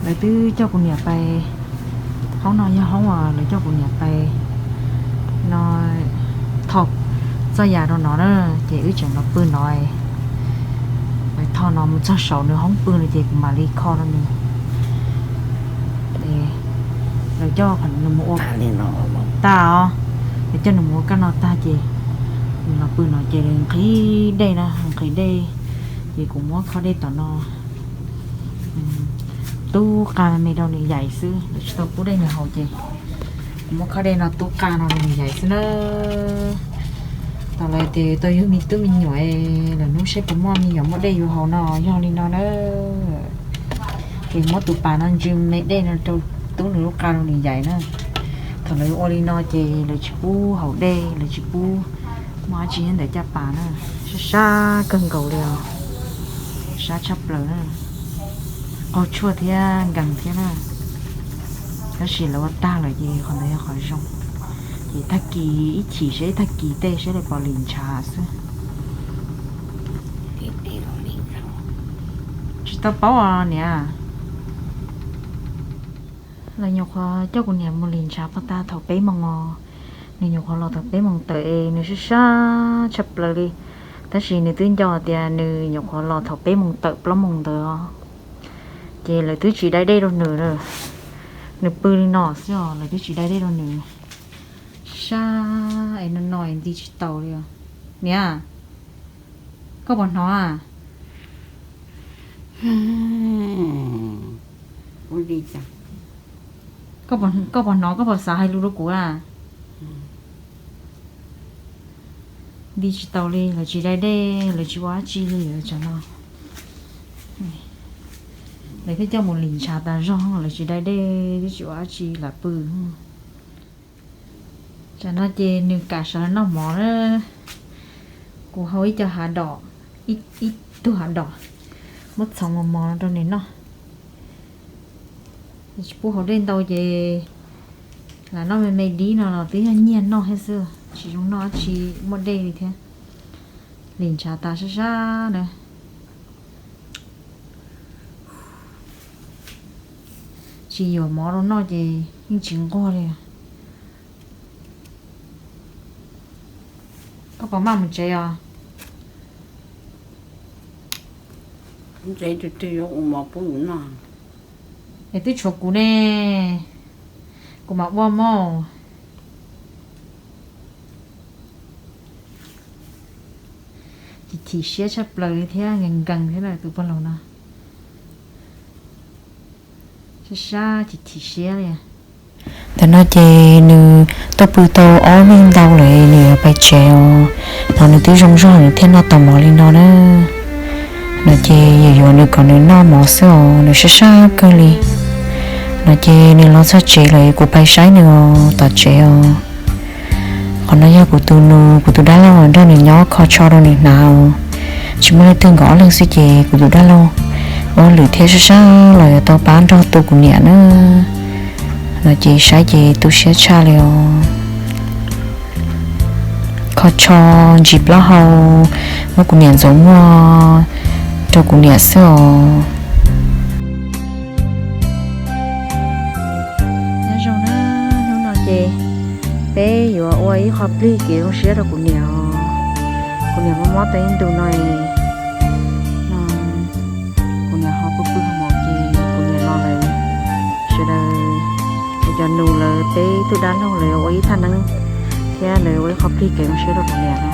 Lawv twb coj kuv niam pais, hoob no yog hoob uas lawv coj kuv niam pais no, thauj txoj yas rau no na, ces wb tseem los pw no. Lawv thauj no mus txog saum nws hoob pw no ces kuv mam li kho rau nws. Lawv coj nws mus ua tag os, lawv coj nws mus ua kaj no tag ces nws los pw no ces nqhis dej na, nqhis dej, ces kuv muab khob dej tom no tub qa me me rau nws yaim xwb, lawv tsis tau pub dej nws haus ces kuv muab khob dej no tub qa no rau nws yaim xwb na. Thaum lawv tias tau yug me tub me nyuam, lawv hnub saib puas muaj me nyuam muaj dej yuav haus no, yog li no na. Ces muab tus pas no ntsw me dej no rau tub nws lub qa rau nws yaim na. Thaum lawv ua li no ces lawv tsis pub haus dej, lawv tsis pub muaj dab tsi nyob ntawm caj pas na. Sab sab kawg nkaus li os, sab tshaj plaws na, qaug tshuaj thiab nkees thiab na. Tab sis lawv ua tag lawm ces qhov ntawd yog qhov zoo. Ces tag kis ib chim saib, ib tag kis tej saib lawv puas lim ntshav xwb. Tsis tau paub os niam. Lawv nyuam qhuav coj kuv niam mus lim ntshav pog tag thaum peb moos os. Nws nyuam qhuav los thaum peb moos tawm es nws sab sab tshaj plaws li. Tab sis nws twb nco tias nws nyuam qhuav los thaum peb moos tawm plaub moos ntawd os. Ces lawv twb tsis dai dej rau nws lawm. Nws pw li no xwb os, lawv twb tsis dai dej rau nws. Sab es no no es nti tsis taus li os. Niam, koj puas hnov a? Koj puas hnov, koj puas xav hais lus rau kuv a? Nti tsis taus li, lawv tsis dai dej, lawv tsis ua dab tsi li tsam no. Lawv thiaj coj mus lim ntshav tas zog, lawv tsis dai dej, twb tsis ua dab tsi lam pw. Tsam no ces nws kam sawv los noj mov na. Kuv hau ib co hav dom, ib tug hav dom, muab txhoov mos mos rau nws noj. Tsis pub haus dej ntau ces lam noj me me dib no los twb yog nyiag noj thiab xwb, tsis zoo noj dab tsi muaj dej li thiab. Lim ntshav tas sab sab na. Tsis yuav mov rau noj ces yeej tsis nquag li. Koj puas maj mus tsev os? Tsev twg twg yuav ua mov pub yus noj? Es twb tshuav kuv ne, kuv mam ua mog. Ces chim siab tshaj plaws li thiab nkees nkees thiab na tus pog laus no. Sab sab ces chim siab li. Ntawm no ces nws tuaj pw tau ob vij ntau lawm, nws yuav pais tsev os. Hnov nws twb zoo zog nws thiaj noj tau mov li no na. No ces yog yuav nws kom nws noj mov xwb os, nws sab sab kawg li. No ces nws los txog tsev lawm, kuv pais saib nws os, tom tsev os. Qhov no yog kuv tus nus, kuv tus dab laug nrog nws nyob kho tsho rau nws hnav os. Tsis muaj leej twg nkaus ob leeg xwb ces kuv tus dab laug ua lwm thiab sab sab los yuav tau pab nrog tu kuv niam na. No ces saib ces tu siab tshaj li os. Kho tsho, ntsis plaub hau, muab kuv niam ntxuav muag rau kuv niam xwb os. Nyob zoo na, hnub no ces peb yuav ua ib qho plig kev zoo siab rau kuv niam os. Kuv niam mob mob tau ib ntus no, kuv niam ho pw pw hauv mom ces kuv niam los lawm. Sawv daws, kuv cov nus lawv peb tug dab laug lawv ua ib thaj neeb thiab lawv ua ib qho plig kev zoo siab rau kuv niam no.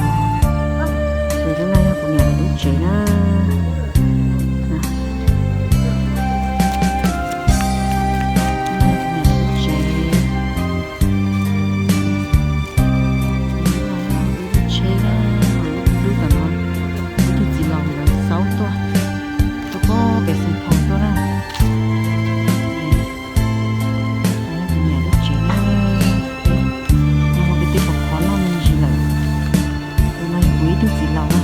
Ces lub no yog kuv niam lawv lub tsev na. Kuv niam lub tsev. Lub tsheb na, lub tom no ib tug txiv laus lawv xauj tuaj, tuaj pem Xeev Phaum tuaj na. Kuv niam lub tsev na, no ho peb tej pom qhov loj me ntsis lawm. Tus no yog kuv ib tug txiv laus na.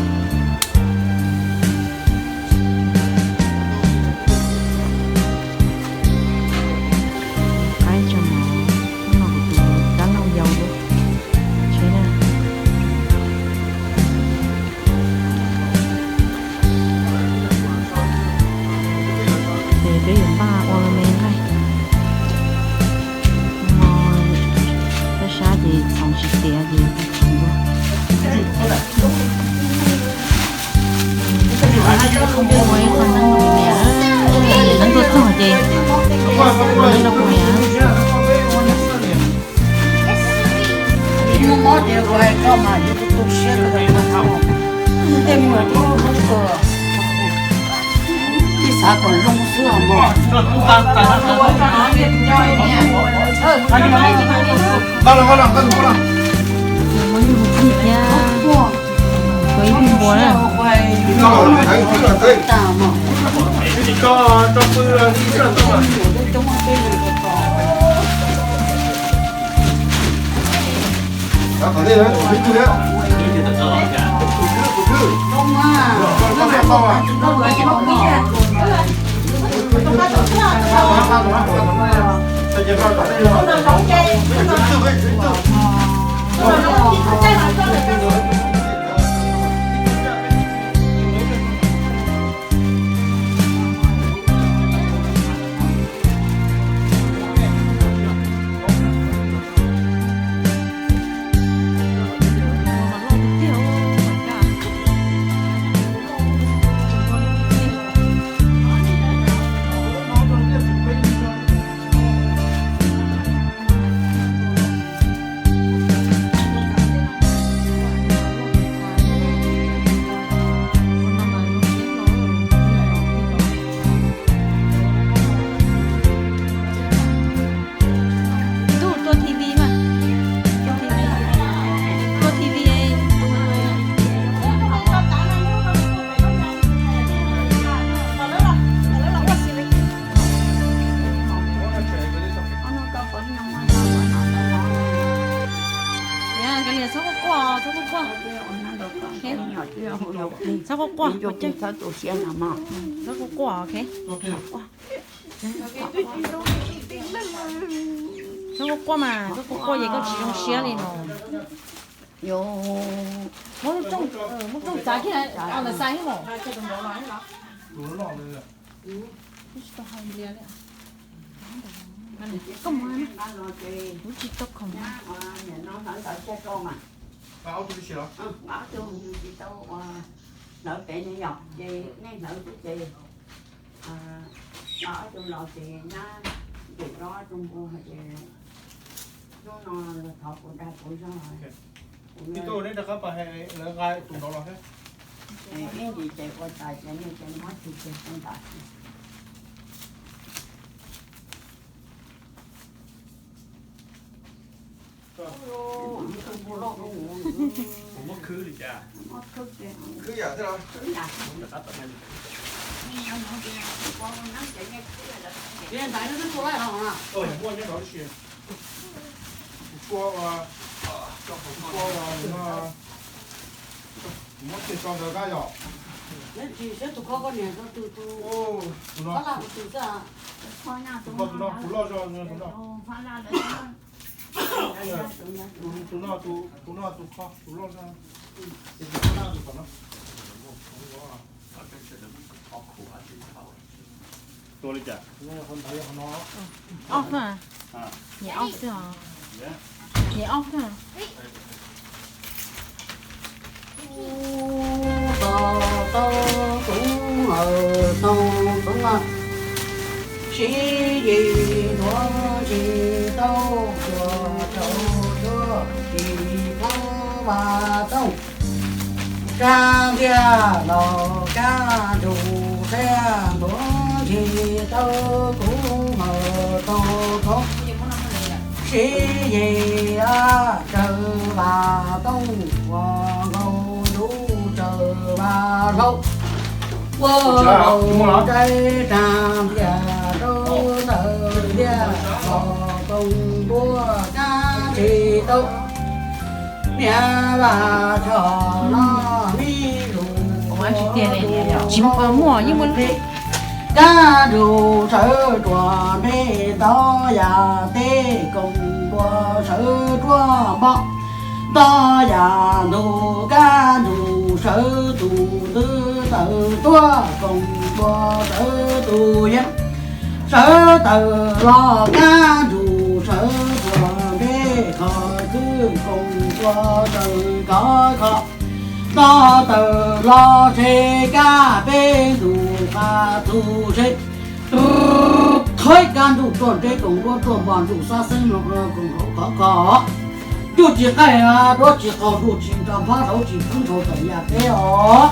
Kom zoo xwb os mog. Muab yus tus txij thiab, ua ib tug npua na. Ntuj, tua T V mas. Tua T V. Kav liam, txhob quaj quaj, txhob quaj quaj. Txhob quaj quaj, txhob quaj quaj, ok. Txhob quaj quaj mas, txhob quaj quaj ces koj tsis zoo siab li no. Muab rooj, muab rooj txav kiag, ntawm xais thiab mas. Koj mus, kuv tsis tau khoom. Hlawv pem ne yom, ces nej hlawv xwb ces, ob tug los ces nyab ntim rau ob tug npua hais tias hnub no los thov kuv dag kuv zog. Ib tug neb rov qab pas lawv nqa tus nraud los thiab. Ib ntsis ces ua tas ces nej ces muab tsis ces xwb ntawd. Kuv muab khwb li cas? Khwb yam thiab los? Ntaiv no twb tua laij hov na. Muaj nyob rau si. Kuv tua, kuv tua, kuv muab kiag tso ntawd kab yom. Neb tsis saib tus khob koj niam tso tus, tus, tus no, tus no, tus loj zog tus no. Tus no, tus no tus khob, tus loj zog. Ces tus khob loj tus tom no. Tua li cas? Ob na. Niam ob xwb os. Niam ob xwb os. Tau tau tau tau tau, sib yim ntuav ntsis tau, tsuas tau tsuas tsis tau vas tooj. Kab ntiaj los kab ntsug thiab ntuav ntsis tau, kuv mam tau tau. Sib yim a raws vas tooj, ua nkaus yus raws vas hlau. Ua nkaus ntsej rag ntiag rau ntawm ntiag los koom npua kab ntsis tau. Niam vaj choj los me lug, tsis muaj, yeej muaj li. Kab ntsug sawv ruam npe ntau yam teb, koom npua sawv ruaj npo ntau yam ntug. Kab ntsug sawv tus ntwv tawm tuaj, koom npua sawv tus yeeb. Sawv tawm los kab ntsug sawv ruam npe, khov khwb koom npua sawv kov kho. Nto tawm los se kab peb ntug qab tus se. Qhov kab ntsug ruaj npe koom npua ruaj npo, ntsug xab xeeb no koom npua kov kho. Ntuj tsis qaij, duab tsis qaug, ntuj tsis nrog phab, hauv tsis pub ntshaus tawm yam teb os.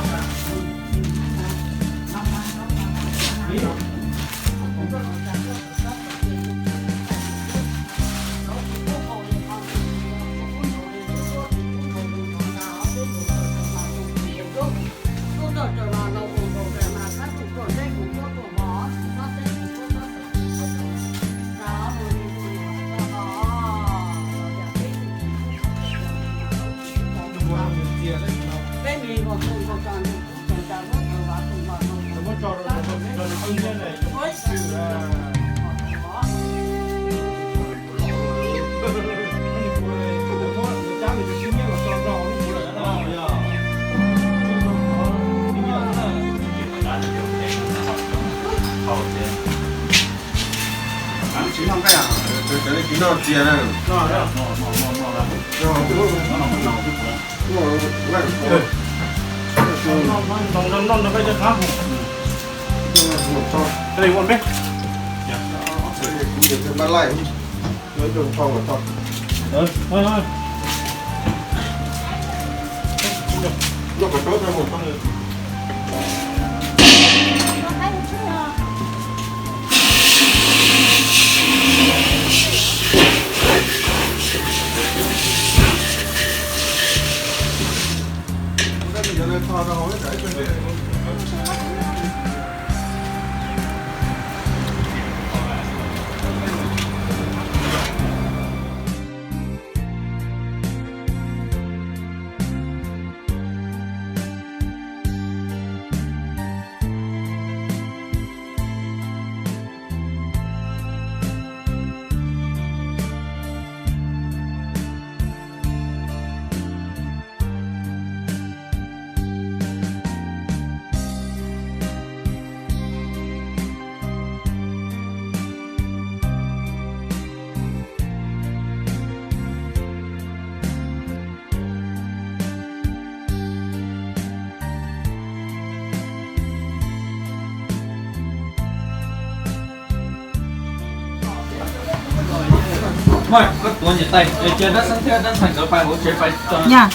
Maj, koj tuav niam tais, cia dab xeeb thiab dab ntxhais nkawd pais hauv tsev pais tso. Nyaj.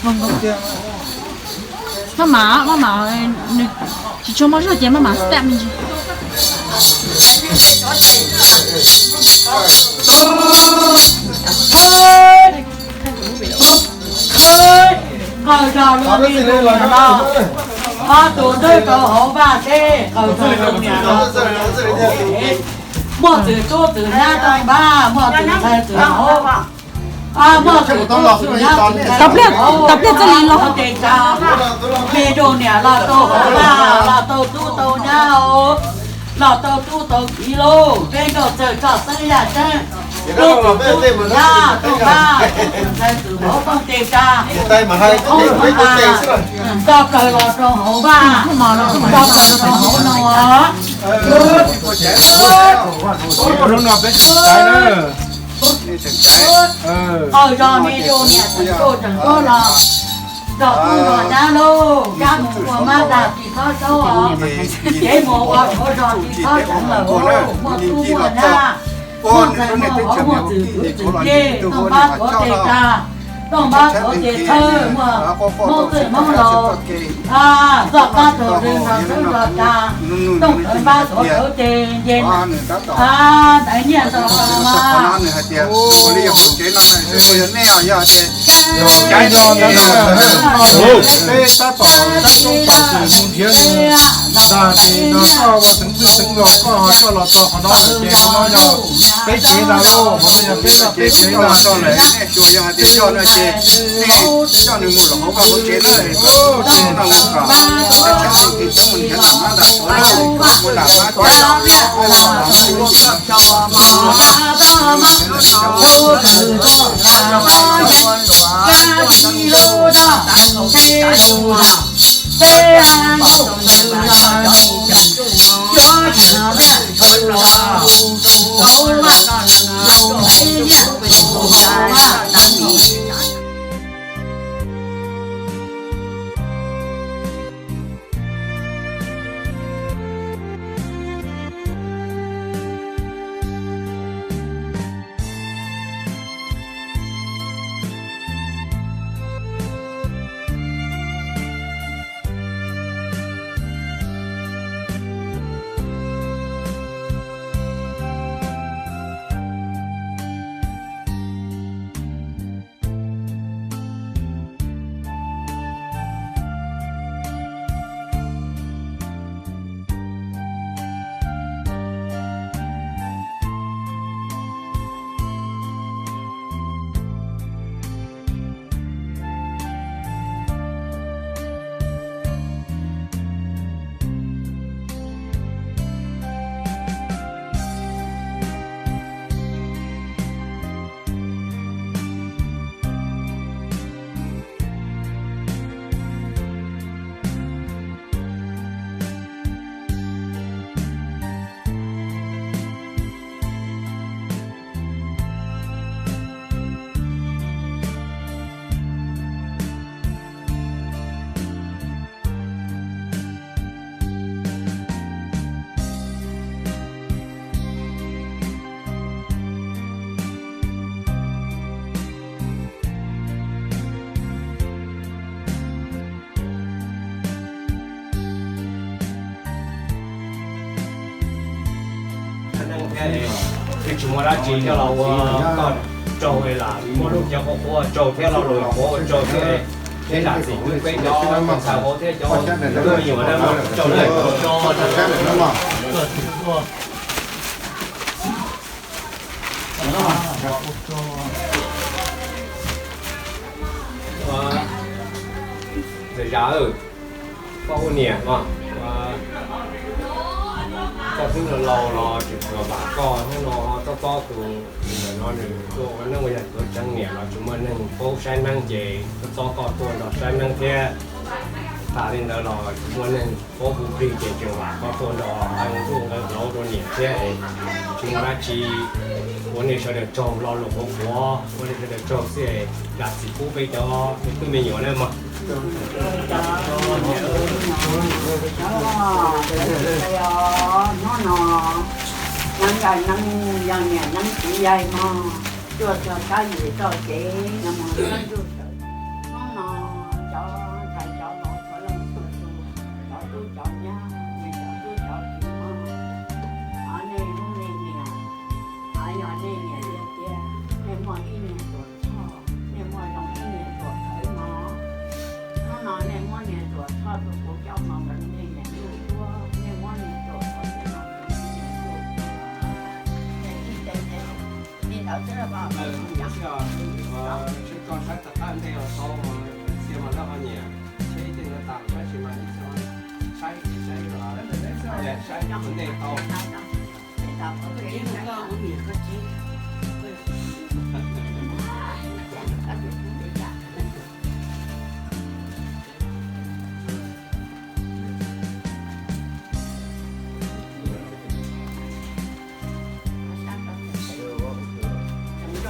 Maj mam, maj mam, nws tsis tshua muaj zog ces maj mam step me ntsis. Qaws zog luag niag niam los, ob tug ntawd rau hauv vaj seb, qaws zog luag niam los. Muaj txwm tub txwm nyab tau npab, muaj txwm ntxhais txwm hauv. Muaj txwm tub txwm nyab txwm ntxhais txwm hauv ua tes tsa. Me rau niam los tau hauv vaj, los tau tub tau nyab, los tau tub tau kiv lauj. Peb nrog txawj tso xeeb yaj tseeb. Tub txwm tub txwm nyab tau npab, txwm ntxhais txwm hauv ua tes tsa. Tso plaws los rau hauv vaj, tso plaws rau hauv no. Qaws zog me rau niam tseem tuaj tseem tuaj los, nrog tub nrog nyab lauj, kab mus ua mab dag tsis txhob saub os, kev mus ua tshuav zos tsis txhob seev lawm, muaj tub muaj nyab, muaj ntxhais muaj vauv, muaj txwm kwv txwm tij, tau npab tuav tes tsa, tau npab tuav tes thawj, muaj Hmoob txwj Hmoob laus, txoj qab tog rwg nrog sawv nrog tsa, tau npab tuav rauv tes nce, ntaiv nyiaj nto mas. Peb tab tom tab toob pab txwm mus nrhiav nws ntag, ces nrog koj ua xeev txwj xeev laus, koj ho coj los txog qhov no lawm ces no yog peb tsev ntag lauj, qhov no yog peb, peb tsev ntag. Coj nws mus los hauv vaj hauv tsev na, ces no mus kom tab tshab tis txoob mus nrhiav nram mab nram suav lauj, mus nram mab suav. Twb tsis muaj dab tsi coj los ua toj raug lam muab lub cov qhuav qhuav raug thiab lo lus qhuav ua raug thiab. Thiab zam txim pub peb cov ntxhais hauv thiab cov me nyuam na, raug na. Ntxawm Zam, koj ua niam no, koj twb laus laus los tseem tuaj vam koj, hnub no txob txob tus ntawm no nws tuaj ua neej ua yaig tuav tsev niam los tsis muaj neeg paub saib neeb ces txob txob koj tuaj nrog saib neeb thiab. Tas li ntawd los tsis muaj neeg paub hu plig ces tseem vam koj tuaj nrog nqee ntuj nqee hlauv rau niam thiab. Tsis muaj dab tsi, ua nej sawv daws tsaug, lo lus qhuav qhuav ua nej sawv daws tsaug xwb, zam txim pub peb cov me tub me nyuam na mog. Hnub no neeb yog neeb, yog niam neeb txiv yaig mog, tuaj txog tab yim txoj kev no mog, hnub no cov ntxhais cov laus cov leej txhua tus, cov tub cov nyab, cov tub cov kiv mog, nej hnub nej niam, yog nej niam tiag tiag, nej muaj ib niag tuam txhoj, nej muaj zoo ib niag tuam thawv mog. Hnub no nej muab niag tuam txhoj rau kuv coj mus rau nej niam ntuj duab, nej muab niag tuam txhoj rau kuv niam ntuj duab. Ib ce li ntawd xwb los? Tsis, koj saib tom qab ntej tau, txhia mas lawv ho nyiam, tsheb tej no tas tab sis mas saib, saib, saib tus ntej tau.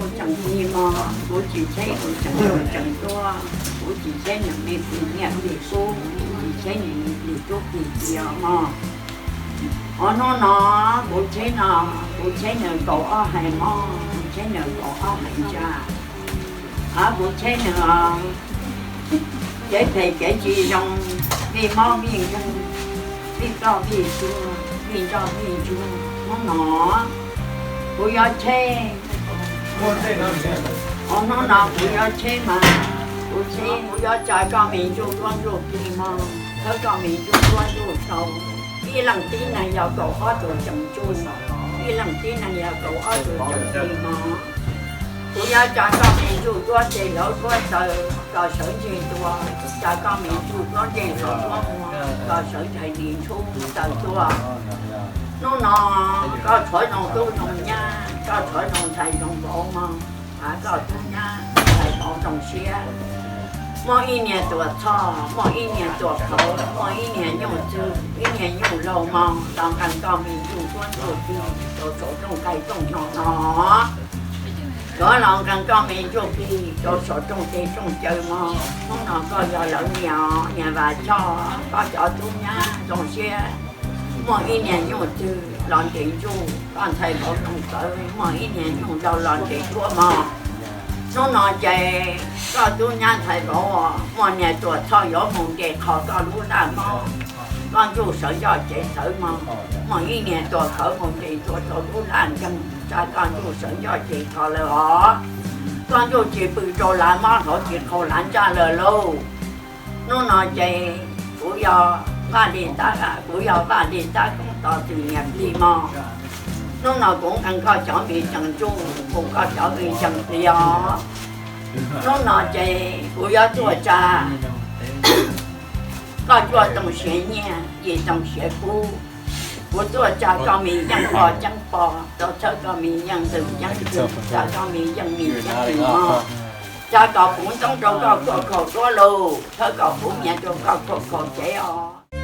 Tseem tseem li mog, kuv tsis tsheb kuv tseem tseem tuaj, kuv tsis tsheb niam me plig niam plig kub, kuv tsis tsheb niam me plig tub plig kiv mog. Hos hnub no kuv tsheb no, kuv tsheb nws kaum ob hais mob, kuv tsheb nws kaum ob hais ntsaj. Hos kuv tsheb nws kev phem kev tsis zoo, vij mob vij nkeeg, vij ploj vij tuag, vij nroj vij ntsuag. Hnub no kuv yuav tsheb, hos hnub no kuv yuav tsheb mas, kuv tsheb kuv yuav tsa koj me ntsuj duab ntsuj plig mog, thawb koj me ntsuj duab ntsuj tsau. Ib leej tib neeg yog kaum ob tug tseem ntsuj, ib leej tib neeg yog kaum ob tug tseem plig mog. Kuv yuav tsa koj me ntsuj duab ntse hlauv duab taw kom sawv ntseg dua, tsa koj me ntsuj duab ntse hlauv duab muag kom sawv ntsais nis ntshub taw tuaj. Hnub no koj tshuav zoo tub zoo nyab, koj tshuav zoo ntxhais zoo vauv mog, koj tub nyab ntxhais vauv zoo siab. Muaj ib niag tuam txhoj, muaj ib niag tuam phauv, muaj ib niag nyuj txwg, ib niag nyuj laug mog, los nqee koj me ntsuj duab ntsuj plig rau saum rooj nqaij rooj hno no. Yuav los nqee koj me ntsuj plig rau saum rooj teg rooj caw mog. Hnub no koj yog lawv niam, niam Vam Choj, koj cov tub nyab zoo siab. Muaj ib niag nyuj txwg los ntes ntsuj, koj ntxhais vauv zoo txawv, muaj ib niag nyuj laug los ntes kuab mog. Hnub no ces koj tub nyab ntxhais vauv muaj niag tuam txhoj yuav mus ntes qho koj lub laj mob, koj ntsuj sawv ncoj cev txawv mog. Muaj ib niag tuam khawv mus ntes tua rau lub laj nkeeg, tsa koj ntsuj sawv ncoj cev tho lawm os. Koj ntsuj tsis pw rau lav mob hauv tsis qhau lav ntsaj lawm lauj. Hnub no ces kuv yog Vaj Lis Tab, kuv yog Vaj Lis Tab Koob Tos Xwm niam plig mog. Hnub no kuv nqee koj cov me ntseeg ntsuj, kuv koj cov me ntseeg plig os. Hnub no ces kuv yuav tuaj tsa koj cuaj toog siav nyiaj, yim toog siav kub. Kuv tuaj tsa koj me yeej pog ceeb pog, tau txhawb koj me yeej ntxwg ceeb ntxwg, tsa koj me yeej mis ceeb mis mog. Tsa kom puv ntoob rau koj khuam khaum duab lauj, txhawb kom puv nyiav rau koj khuam khaum cev os.